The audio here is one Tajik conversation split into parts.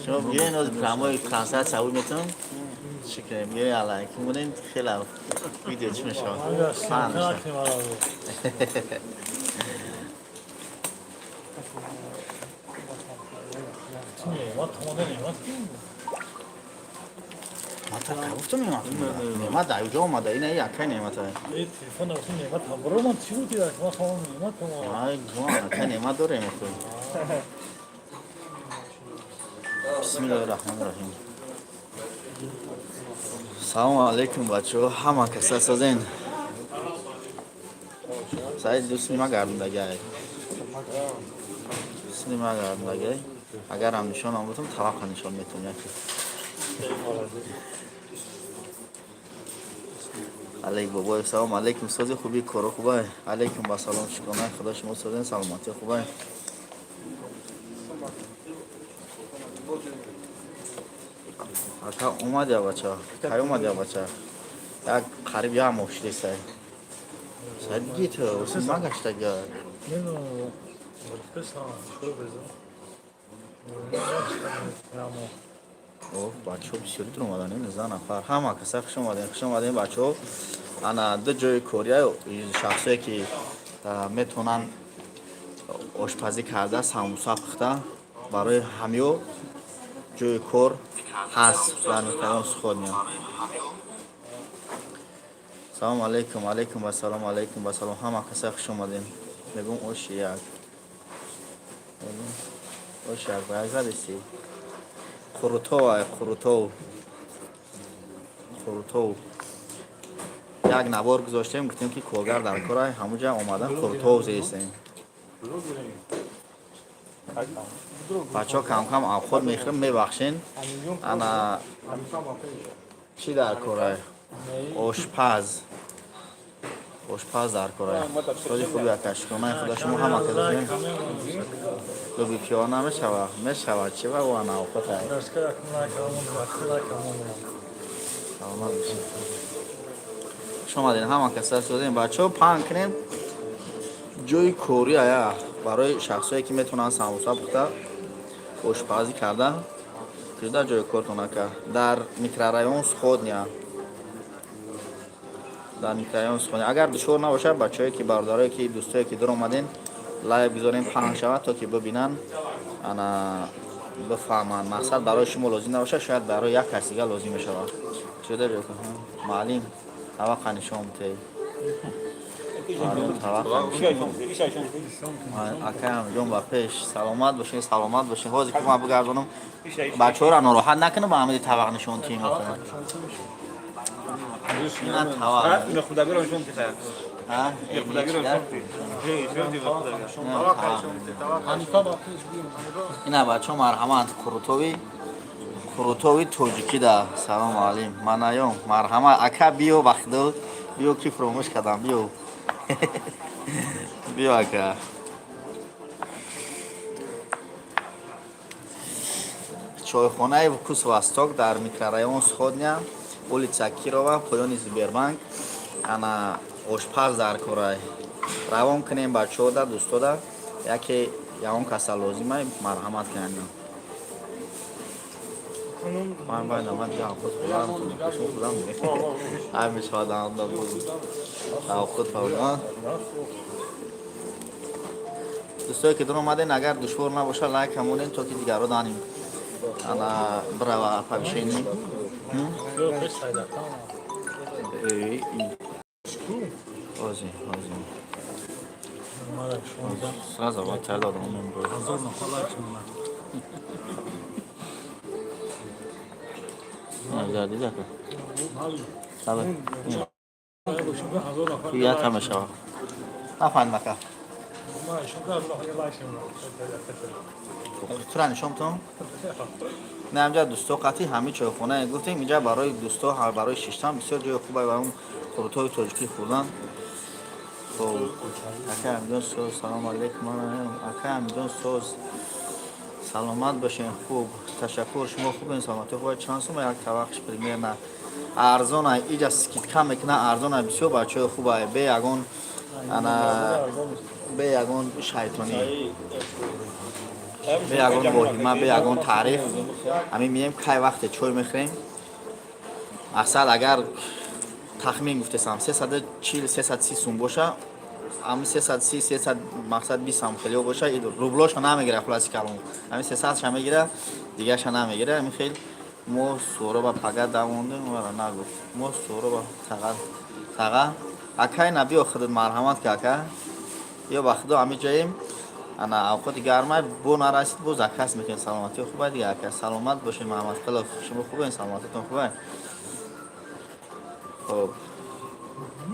Шумо бигирен, оз прямой трансляция ӯ метавон чӣ кунем, бигирен, аллай ки монем, хеле видео чӣ мешавад. Паҳн мешавад. Гуфтам, неъмат дар ҷо омада, ина якай неъмат. Акай неъмат дорем. Бисмиллоҳи раҳмони раҳим. Салому алайкум, бачаҳо, ҳама каса созен. Саид, дӯст нима гардондагай, дӯст нима гардондагай. Агарам нишонам бутам, таваққа нишон метавон яке. Алейк бобоев, салом алейкум, сози, хуби, коро хубай? Алейкум ба салом, шукрона худо, шумо созен, саломатӣ хубай? Ака, омад я бача, кай омад я бача? Як қариб як моҳ шуди. Сай, сай, биги ту магаштага. Бачаҳо бисёри дур омадан, 19 нафар. Ҳама каса хуш омадем, хуш омадем, бачаҳо. Ана ду ҷои кория, шахсое ки метавонанд ошпазӣ карда, самбуса пухта, барои ҳамиё ҷои кор ҳаст дар микрорайон Сходня. Салому алайкум, алайкум вассалом, алайкум вассалом, ҳама каса хуш омадем. Мегӯм, оши як, оши як ба як задеси. Қурутов ай, Қурутов, Қурутов. Як навор гузоштем, гуфтем, ки коргар дар кор ай, ҳамуҷа омадан, Қурутов зестем. Бачаҳо, камкам авход мехӯрем, мебахшен. Ана чӣ дар корай? Ошпаз, ошпаз дар корай. Сози хуби, ака, шукронаи худо, шумо ҳама кадозем. Луби пиёла намешава? Мешава, чи ва ана авхотай. Саломат бошед, хуш омадем, ҳама каса созем. Бачаҳо, паҳн кунем, ҷои корӣ ая барои шахсое ки метавонанд самбуса пухта, ошпазӣ карда. Куҷода ҷои кортон, ака? Дар микрорайон Сходня, дар микрорайон Сходня. Агар душвор набошад, бачаҳое ки, бародарое ки, дӯстое ки дур омадем, лайв гузорем, паҳн шавад, то ки бибинанд, ана бифаҳманд. Мақсад, барои шумо лозим набошад, шояд барои як кас дигар лозим мешавад. Куҷода ҷой? Маълим, таваққа нишон бутед. Маълим, таваққа. Акаям ҷон, ба пеш, саломат бошед, саломат бошед. Ҳозир ки ман бигардонам, бачаҳоро нороҳат накунам, ба ҳамади тавақ нишон тиҳем. Ина тавақ. Худагиро нишон тиҳад. А? Худагиро нишон тиҳ. Ина, бачаҳо, марҳамат, қурутови, қурутови тоҷикида. Салому алейкум, манаём, марҳамат, ака, биё, вақтдо биё, ки фуромӯш кардам, биё, биё, ака. Чойхонаи Вкус Восток дар микрорайон Сходня, улица Кирова, поёни Сбербанк. Ана ошпаз дар корай. Равон кунем бачаҳода, дӯстода, яке ягон каса лозимай, марҳамат кунем. Ман байна, ман дига авход хӯрдам, шумо хӯрдам, ҳар мешавад, анда боз авход фавран. Дӯстое ки дур омаден, агар душвор набошад, лайк ҳамонем, то ки дигарро даним, ана бирава оповещение. Ози, ози. Сразу вот тайла додам. Ҳазор нафар лайк шумонад. Дида ка? Сабе. Ҳазор нафар. Ята мешава. Нафаҳмидам, ака. Лайк шумонад. Тура нишон тон? Не, ҳамҷа дӯсто қатъи ҳамин чойхона гуфтем, инҷа барои дӯсто, барои шиштан бисёр ҷои хуб, барои хӯрокҳои тоҷикӣ хӯрдан. Хоб, ака Амиҷон, соз, салому алейкум, ака Амиҷон, соз. Саломат бошен, хуб, ташаккур. Шумо хубен, саломатӣ хуб? Чанд сума як тавақш примерно? Арзона, иҷа скидка мекуна, арзона бисёр. Бачаҳои хуба, бе ягон ана, бе ягон шайтонӣ, бе ягон воҳима, бе ягон таъриф. Ҳамин мием, кай вақте чой мехӯрем. Мақсад, агар тахмин гуфтесам, 340, 330 сум боша, ҳами 330, 300, мақсад, 20 ам хелио боша, рублоша намегира. Хуласи калом, ҳами 300-ша мегира, дигаша намегира. Ҳами хел мо Суроба пага давондем, вара нагуфт. Мо Суроба тага тага акай набиё, худат марҳамат ки, ака, ё ба худо, ҳами ҷоем. Ана авқоти гармай бо нарасид, бо заказ мекунем. Саломатӣ хуба дига, ака, саломат бошед. Маҳамадқилов, шумо хубен, саломатитон хубай? Хоб,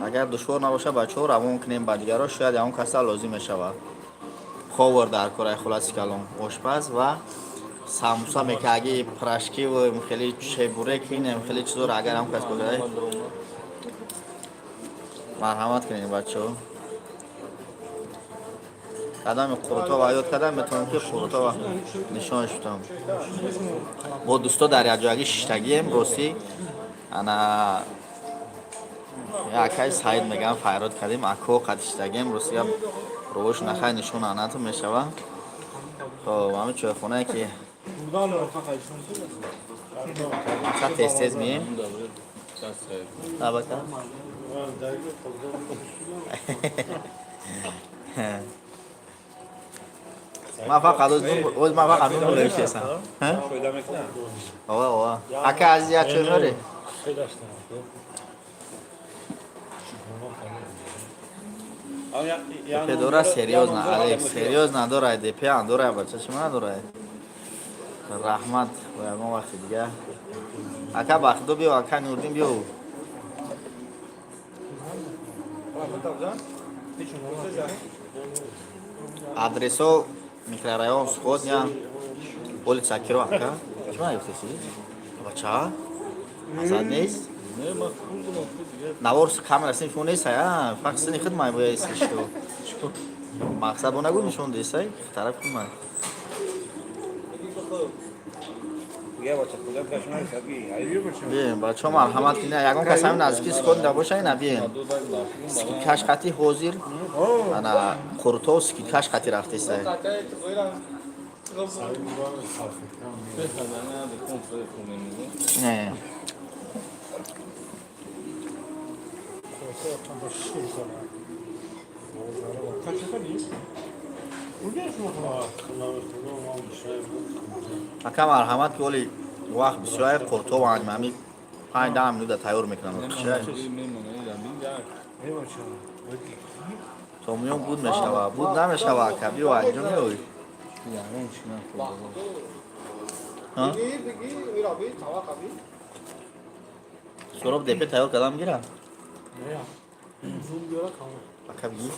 агар душвор набошад, бачаҳо, равон кунем ба дигарро, шояд ягон каса лозим мешавад. Повар дар кораи, хуласи калом, ошпаз ва самбуса мекаги, пирожки ва хеле чебурек, инем хеле чизоро агар ҳам кас богирад, марҳамат кунем, бачаҳо. Кадами қурутова ёд кардам, метавонам ки қурутова нишон шудам. Бо дӯсто дар якҷоягӣ шиштагием. Ростӣ, ана акай Саид мегам, файрод кардем, ако қад шиштагием. Ростӣ, ровош нахай, нишон анату мешава. Хоб, ҳамин чойхонае ки мақсад, тез тез мием. Абака, ман фақат оз, ман фақат нун навиштесам. Ова, ова, ака азиз, як чой меорӣ? ДП дора, серьёзно, Алекс, серьёзно дора, ДП дора, бача, чима надора? Раҳмат, бо ягон вақти дига. Ака Бахтидо, биё, ака Нурдин, биё. Адресо: микрорайон Сходня, улица Кирова. Ака, чима гуфтеси? Бача, азад нест? Навор камера сини шумо нестай, а фақат сини худ май бояд что мақсад бо нагу нишон десай, тараф худ май. Бием, бачаҳо, марҳамат кунед. Ягон кас ҳамин наздики Сходня боша, ина бием. Скидкаш қати ҳозир, ана қурутов скидкаш қати рафтесай. Не. Ака, марҳамат ки, оли вақт бисёр, қурутов ами 5-10 минута тайёр мекунам. Томиён буд мешава, буд намешава, ака, биё, анҷо меоӣ. Ҳа? Суроб депе тайёр кардам, гира. Ака, бигӣ.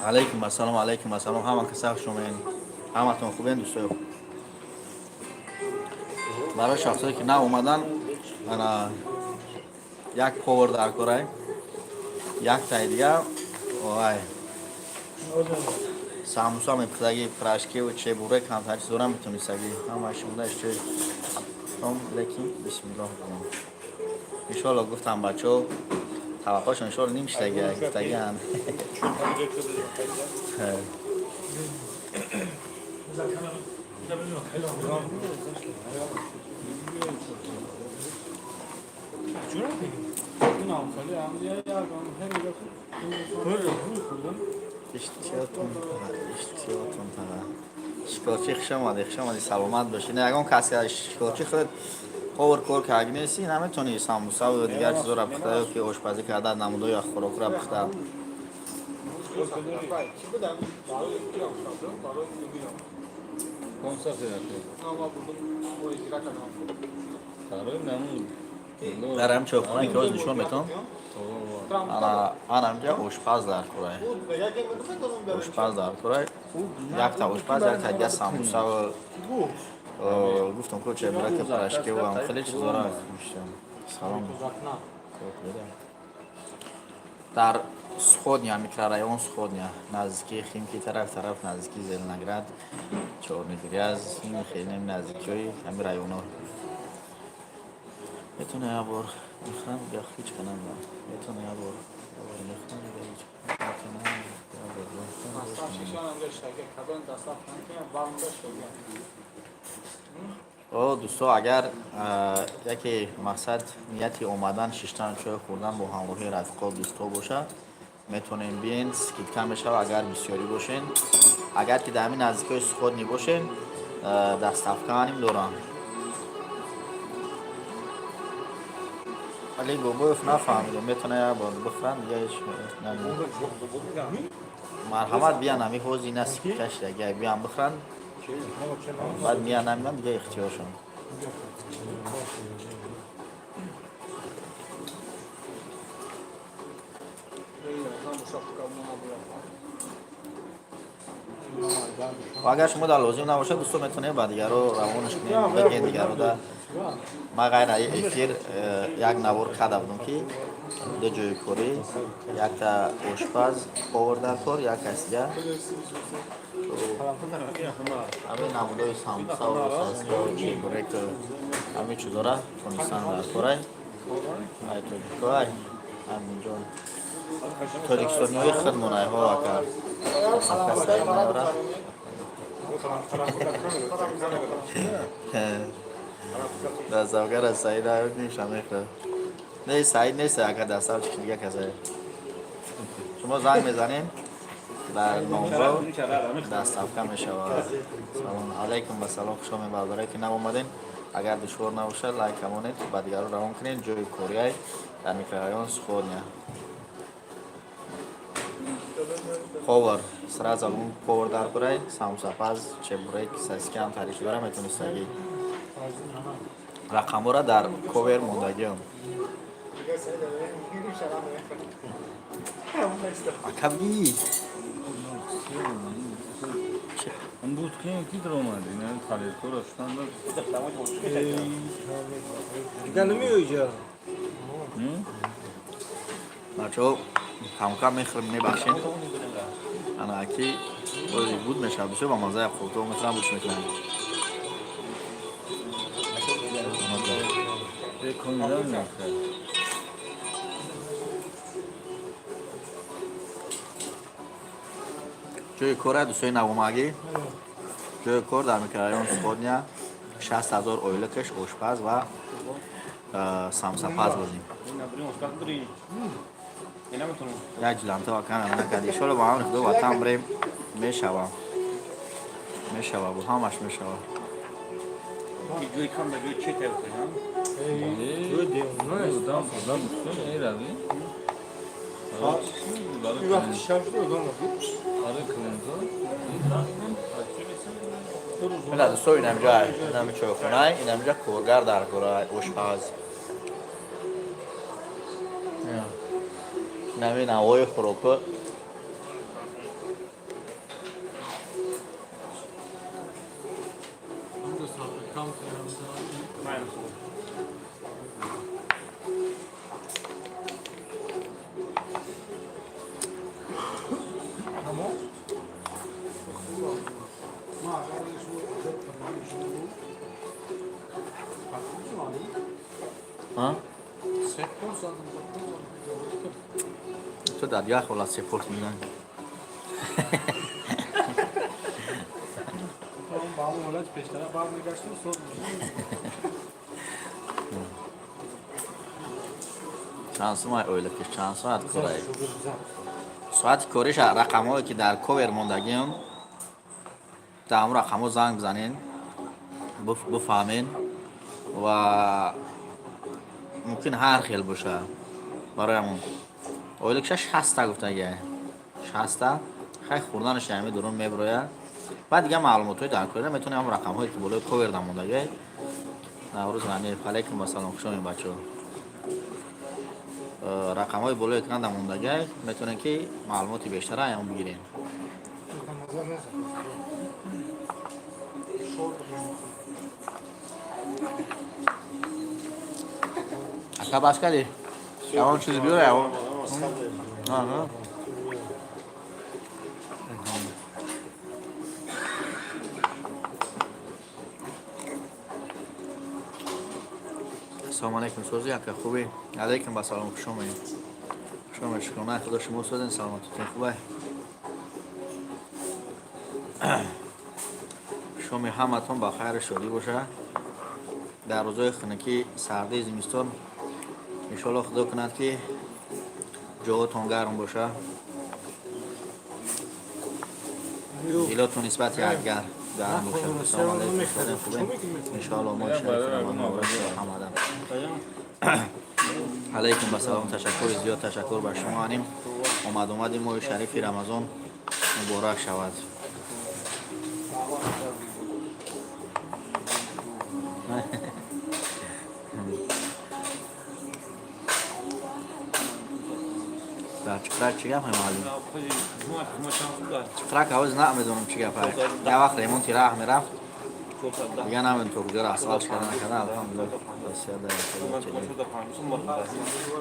Алайкум ассалом, алайкум ассалом. Ҳама каса хуш омадед. Ҳаматон хубен, дӯстоё? Барои шахсое ки нав омадан, ана як повар дар корай, як таи дига ой самбуса мепухтаги, пирожки ва чебурек, камтар чизора метонистаги. Ҳамааш шумода иштиёи том, лекин бисмиллоҳ. Иншоалло, гуфтам, бачаҳо таваққошон иншоалло ним шидаги гуфтагианд. Иштиётон тага. Шикорчӣ, хуш омадӣ, хуш омадӣ, саломат бошӣ. Не, ягон касе шикорчӣ, худ повар кор карди нести, наметавонӣ самбуса ва дигар чизоро пухта ё ки ошпазӣ карда, намудои хӯрокро пухта. Дар ҳам чойхона ки ҳозир нишон метавон, ана анамҷа ошпаз дар курай, ошпаз дар курай, якта ошпаз, якта дига самбуса ва Гуфтам ко чебуреки, пирожки ва хеле чизора. Салом. Дар Сходня, микрорайон Сходня, наздики Химки тараф, наздики Зеленоград, Чёрный Гряз, хеле наздикиҳои ҳамин районҳо. Метавона як бор мехӯрам, дига ҳеҷ канам. Метавона як бор мехӯрам, дига ҳеҷ. Метавона як бор мехӯрам. О, дӯсто, агар яке мақсад нияти омадан, шиштан, чой хӯрдан бо ҳамроҳи рафиқо, дӯстҳо бошад, метавонем биен, скидка мешавад, агар бисёрӣ бошен. Агар ки дар ҳамин наздикиҳои Сходни бошен, доставка аним дорам. Али Бобоев нафаҳмидам, метавона як бор бихӯрам, дига ҳеҷ. Марҳамат, биян, ҳами ҳози ина скидка шида, биян бихӯранд, баъд миян, намиан, дига ихтиёршон. Ва агар шумо дар лозим набошад, дӯсто, метавонем ба дигаро равонаш кунем, бигем дигаро да. Ман ғайр аз эфир як навор карда будам, ки ду ҷои корӣ, якта ошпаз, повар дар кор, як кас дига. Ҳамин намудои самбусаву сосискаву чебуреку ҳамин чизора тонистан дар корай. Ай тоҷикоай, ҳаминҷо тоҷикистониҳои худмонайҳо, ака. Касаи наёра. Доставкара Саид ниша мехӯрад. Не, Саид нест, ака, доставчик дига касае. Шумо занг мезанем, дар номро доставка мешавад. Салом алайкум, ба салом, хуш омед, бародаре ки нав омадем. Агар душвор набошад, лайк монед, ба дигарон равон кунед. Ҷои кориай дар микрорайон Сходня. Повар, сразу он повар дар курай, самсапаз, чебурек, сосиски ҳам тариф дора, метонистагӣ. Рақамҳоро дар ковер мондагиам. Ака, би. Он буд ки даромад, ина тарелкаро шустан дод. Дига намеои ҷа. Бачаҳо, камкам мехӯрем, мебахшем. Ана аки бози буд мешавад, бисёр ба маззаи қуртоб мехӯрам, буш мекунам. Беконидан мехӯрад. Ҷои кора, дӯстои навомагӣ, ҷои кор дар микрорайон Сходня, 60 000 ойликаш, ошпаз ва самсапаз бозем. Як ҷиланта вакан накард. Иншолло, ба амри Худо ватан бирем, мешава. Мешава, бо ҳамаш мешава. ҷои кам да ҷои чи тайёр кунам? Одам одам мерави. Вақти шаб шуд, одам. Аре, клиентҳо. Ина дӯсто, инамҷа, инами чойхонай, инамҷа коргар дар кора, ошпаз. Инами навои хӯрокҳо. А? Ту дар дигар ҳолат сепорт мезанӣ. Ба ҳамон ҳолати пештара бармегашту соз. Чанд сумай ойликиш, чанд соат корай? Соати кориша рақамҳое ки дар ковер мондагиам, дар ҳамон рақамҳо занг бизанен, бифаҳмен ва мумкин ҳар хел боша. Барои ҳамон ойликша 60-та гуфтагия, 60-та. Хай, хӯрданаш ҳами дурун мебирояд. Баъд дига маълумотҳои дар корира метавонем ҳамон рақамҳое ки болои ковер дамондагия. Наврӯз Ғаниев, алайкум ассалом, хуш омед, бачаҳо. Рақамҳои болои экран дамондагия, метавонем ки маълумоти бештара аям бигирем. Назар нест. Ака, бас кардӣ? Ягон чиз биёр, ягон. Аҳа. Ассалому алайкум, сози, ака, хубӣ? Алайкум ба салом, хуш омадед. Хуш омадед, шукрона Худо, шумо созен, саломатитон хубай. Шоми ҳаматон ба хайру шодӣ боша. Дар рӯзҳои хунукӣ, сардии зимистон, иншоалло, Худо кунад, ки ҷоотон гарм боша, дилотон нисбати якдигар гарм боша. Ассалому алайкум, созен, хубем? Иншоалло, моҳи шарифи Рамазон муборак шавад ҳамадам. Алайкум ба салом, ташаккури зиёд, ташаккур ба шумо. Аним омад омади моҳи шарифи Рамазон муборак шавад. Дар Чиқрак чӣ гап, муаллим? Чиқрак ҳавоз намедонам чӣ гап. Як вақт ремонти раҳ мерафт, дигар намедонам то куҷоро асфалт карда, накарда. Алҳамдулилла, Россия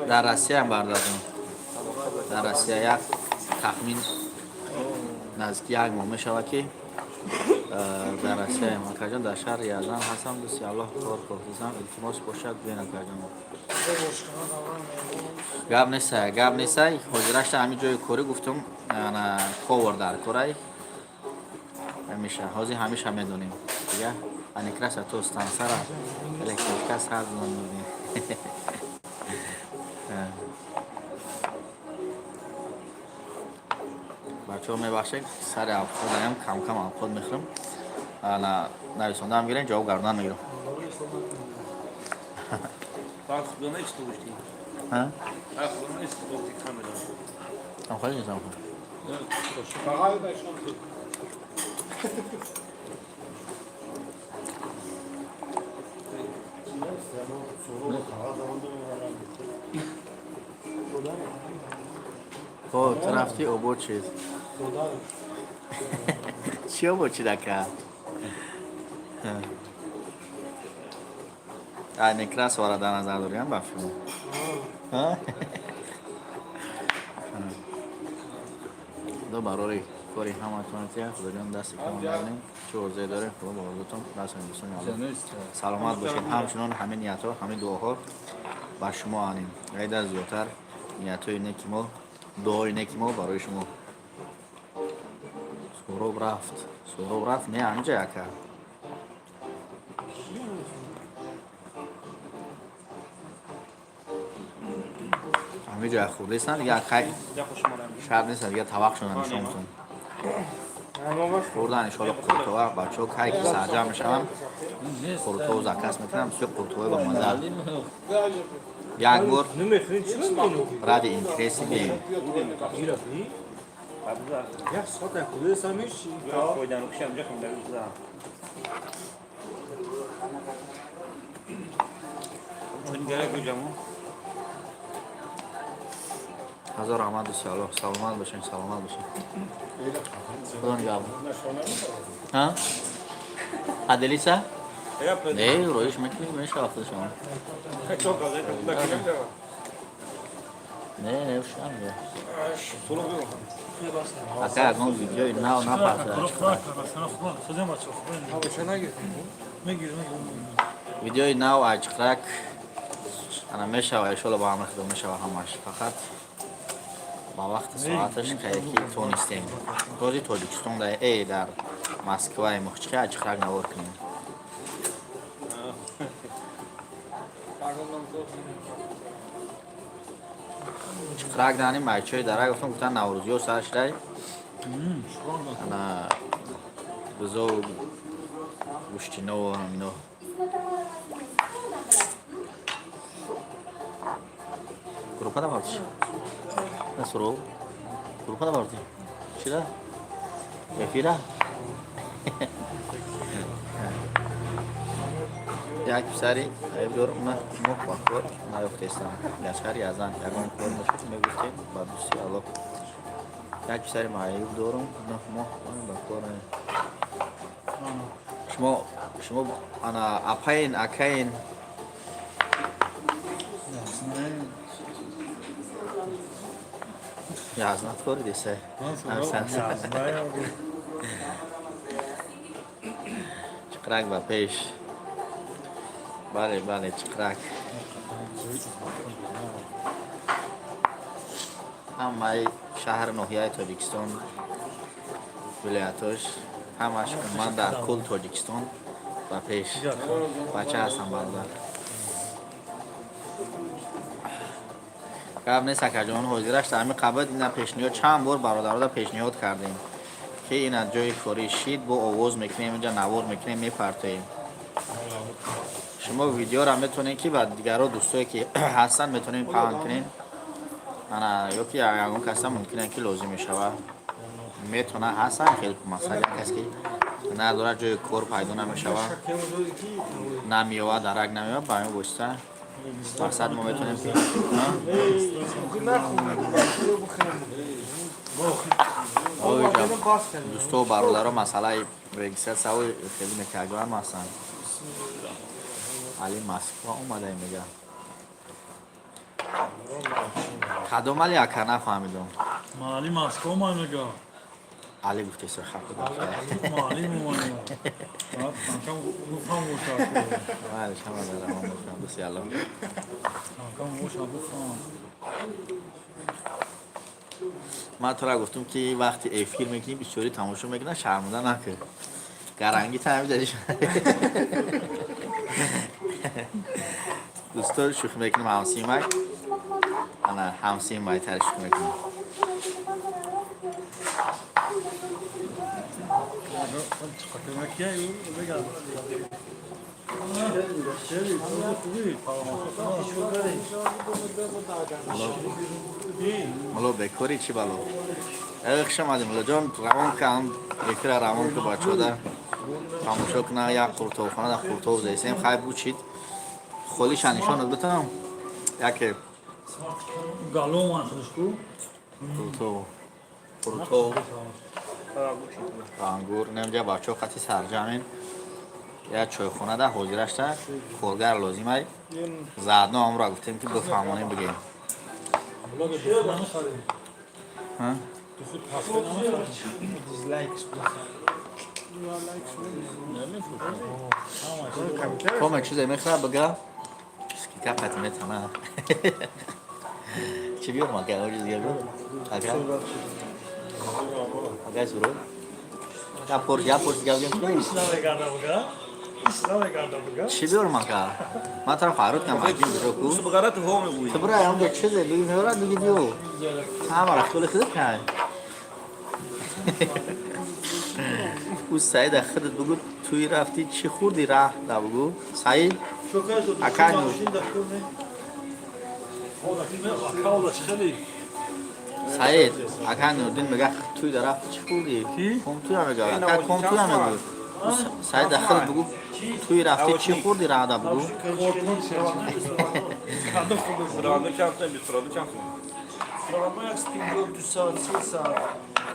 дар Россияам, бардардон, дар Россия як тахмин наздики як моҳ мешавад, ки дар Россияем. Акаҷон, дар шаҳри Яздан ҳастам, дӯсти Аллоҳ, кор кофтисам, илтимос бошад, биён, акаҷон. Гап нестай, гап нестай. Ҳозирашта ҳамин ҷои корӣ гуфтум, ана повар дар корай ҳамеша, ҳозир ҳамеша медонем дига. Аникраса то стансара электричка сар додем. Бачаҳо, мебахшед, сари авқотаям, камкам авқот мехӯрам. Ана нависондаам гирем, ҷавоб гардан мегирам. Баъд худо нест гуфти. Ҳа? Баъд худо нест гуфти камера. Ам хеле нестам. Фақат ба шом. Хоб, ту рафтӣ, обод шид. Чӣ обод шид, ака? Ай, Некрасовара дар назар дорем ба филм. Ҳа? Худо барори кори ҳаматон тия, Худоҷон, дасти кам нарнем. Чӣ орзуе дорем, Худо ба орзутон расонед, дӯстони Аллоҳ. Саломат бошед. Ҳамчунон ҳамин ниятҳо, ҳамин дуоҳо ба шумо анем. Айда зиёдтар ниятҳои неки мо, дуои неки мо барои шумо. Суҳроб рафт. Суҳроб рафт, не, ҳаминҷа, ака. Ҳаминҷа хӯрдестан, дига хай шарт нест, дига тавақ шуда нишонтон. Хӯрдан иншоалло қуртова, бачаҳо кай ки сарҷамъ мешаванд, қуртову заказ мекунам, бисёр қуртоваи бамаза. Як бор ради интереси бием. Як соат худесамиш. Фойдан кушам ҷахм дар уза. Чун гуҷаму. Ҳазор раҳмат, дӯсти Аллоҳ, саломат бошед, саломат бошед. Худо нигаҳбон. Ҳа? Аделиса? Не, роиш мекунӣ, мешава худашон. Не, не, ушам. Ака, ягон видеои нав напартояд. Видеои нав айчиқрак ана мешава, иншоалло, ба амри Худо мешава ҳамаш. Фақат ба вақти соаташ каяки тонистем. Рози Тоҷикистон да дар Москваи мухчиқи айчиқрак навор кунем. Чиқрак даним айчои дара гуфтам, гуфтан наврӯзиё сар шудай. Ана бизову гӯштинову ҳамино. Группа да бардиш? На суров? Группа да барди? Чира? Эфира? Як писари айб дорам, на моҳ ба кор наёфтестам. Дар шаҳри Яздан ягон кор мешуд, мегуфтем ба дӯсти Аллоҳ. Як писари маъюб дорам, 9 моҳ ба кор. Шумо ана апаин, акаин? Язнат хӯрди се. Чиқрак ба пеш. Бале, бале, чиқрак. Ҳамаи шаҳр, ноҳияи Тоҷикистон, вилоятош, ҳамаш умуман дар кул Тоҷикистон ба пеш. Бача ҳастам, бародар. Гап нест, акаҷон, ҳозираш дар ҳамин қабат ина пешниҳод чанд бор бародарода пешниҳод кардем, ки ина ҷои корӣ шид, бо овоз мекунем, инҷа навор мекунем, мепартоем. Шумо видеоро метавонед, ки ба дигаро, дӯстое ки ҳастанд, метавонем паҳн кунем. Ана ё ки ягон каса мумкин ки лозим мешавад, метавона ҳастанд хеле масалан як кас ки надорад, ҷои кор пайдо намешавад, намеёвад, дарак намеёвад, ба ҳамин восита мақсад мо метавонем ки дӯстову бародаро масъалаи регистратсияҳои хеле мекардам ҳастанд. Али Москва омада мега. Кадом Али, ака, нафаҳмидум. Али Москва омад мега. Али гуфтесо хапа. Али омад. Камкам гуфтам бошад. Майли, шама дарамон бошам, дӯсти Алло. Камкам бошад гуфтам. Ман тура гуфтум, ки вақти эфир мекунӣ, бисёри тамошо мекунад, шармуда накун. Гаранги тами дадӣ. Дӯсто, шӯхӣ мекунем, ҳамсимай. Ана ҳамсимай тари шӯхӣ мекунем. Мулло, бекорӣ чӣ бало? Э, хуш омадӣ, муллоҷон, равон кам, эфира равон ку, бачаҳода тамошо куна, як қуртобхона да қуртоб зесем, хай бучид. Холиша нишонат битам. Яке Галом худаш ку. Қуртоб. Қуртоб. Ангур, немҷа бачаҳо қати сарҷамин. Як чойхона да ҳозирашта коргар лозимай. Заодно ҳамро гуфтем, ки бифаҳмонем, бигем. Блога духуд намехарӣ? Ҳа? Духуд паста намехарӣ? Коме чизе мехӯра, бага? Скидка қати метана. Чӣ биёрам, ака? Оҷиз гап. Ака? Ака суру? Я пор гап гем. Ис намегарда бага? Ис намегарда бага? Чӣ биёрам, ака? Ман тараф фарруд кам ҳаким биро ку. Субғарат ҳо мегӯӣ. Ту бира ҳам чизе биги меорад, биги биё. Ҳамара хеле хидат кай. Ӯ Саида худат бугу, туи рафтӣ чӣ хӯрдӣ раҳ да бугу. Саид ака Нур. Саид ака Нурдин мега, туи да рафтӣ чӣ хӯрдӣ? Ком туя мега. Ака ком туя мегӯ. Саид худат бугу, туи рафтӣ чӣ хӯрдӣ раҳ да бугу. Ранда чанд сум? Бисторанда чанд сум? Программа 152 саат, 3 саат.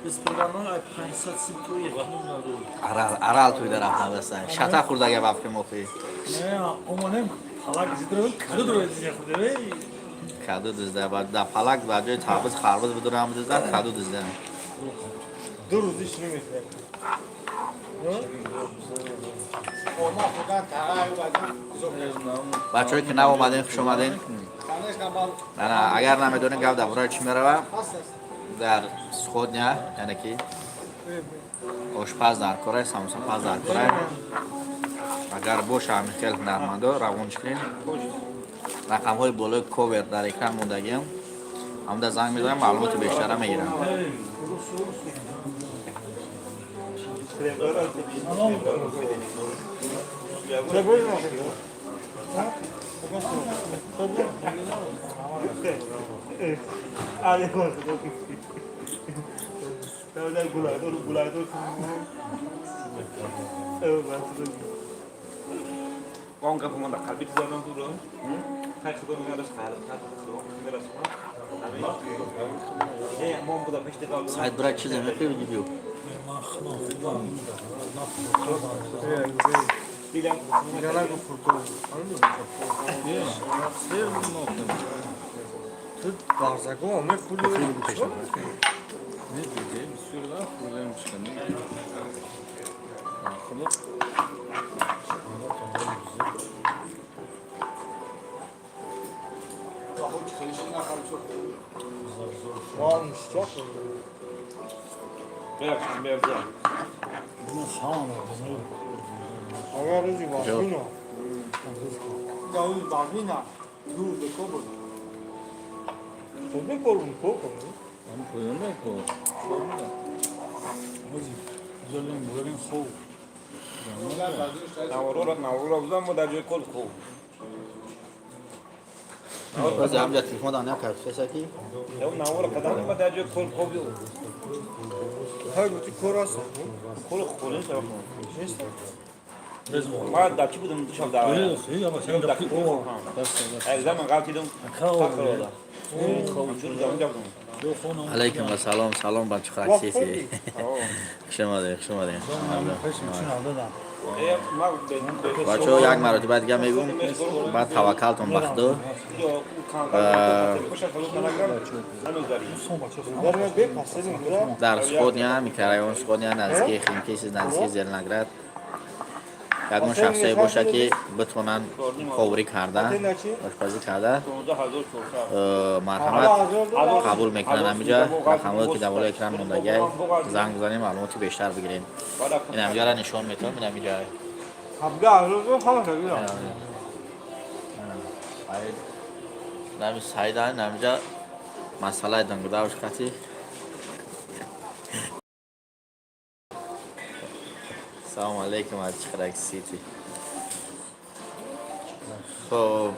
Без программа 500 то 1,5 надо. Арал, арал туи да рафтан баса. Шата хӯрдага вақти мохи. Не, омадем палак зидро, каду дро зидро. Каду дизда, ба да палак ба ҷои табиз харбуз бидурам дизда, каду дизда. Ду рӯз иш намехӯрем. Бачаҳое ки нав омадем, хуш омадем. Ана агар намедонем гап дар бораи чӣ мерава, дар Сходня, яъне ки ошпаз дар корай, самусапаз дар корай. Агар боша ҳамин хел ҳунармандо, равонш кунем. Рақамҳои болои ковер дар экран мондагиам. Ҳамда занг мезанам, маълумоти бештара мегирам. Он гапо ман дар қалби задам туро. Хай худо мегараш қалб, худо мерасонад. Не, мон буда пешти қалб. Саид, брат, чизе мехӯри, биги биё. Ман Дилам. Галаго фуртов. Сер нохӯрд. Барзагон мехӯрӣ. Не диге, бисёр да хӯрдаем чиқа не. Худо. Бебахшид, мерза. Ага, рӯзи вазмина. Рӯзи вазмина. Ду деко буд. Хуб борум ко. Ам поёнда ко. Зелен хуб. Наворо бузан мо дар ҷои кол хуб. Баъзе ҳамҷа телефон дан накард, феса ки Навора қадам мо дар ҷои кол хуб. Ҳай гуфти кор аст. Кол хӯрин шава. Ма дар чӣ будам душав дар. Заман ғалтидам. Алейкум ассалом, салом бачаҳо сиси. Хуш омадед, хуш омадед. Бачаҳо, як маротиба дига мегӯм, баъд таваккалтон ба Худо. Дар Сходня, микрорайон Сходня, наздики Химкиси, наздики Зеленоград ягон шахсое боша, ки битонанд поварӣ карда, ошпазӣ карда, марҳамат, қабул мекунанд. Ҳамиҷа рақамҳое, ки дар болои экран мондагиай, занг бизанем, маълумоти бештар бигирем. Ин ҳамиҷара нишон метавонам, ин ҳамиҷа. 17 000 ҳама. Нами Саида, намиҷа масъалаи дангудавш қати. Салому алейкум аз Чиқрак Сити. Хоб,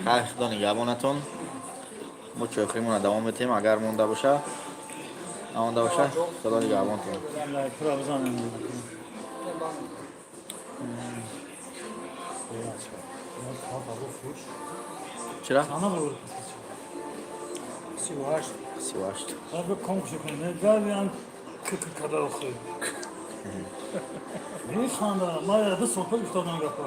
хайр, Худо нигаҳбонатон. Мо чойхӯримона давом метиҳем, агар монда боша, намонда боша, Худо нигаҳбонтон. Лайкро бизанем. Чира? Ана бур. 38. 38. Ба ком кунем. Дар к када охи. Механда, ма 2 сол пеш гуфтам гапа.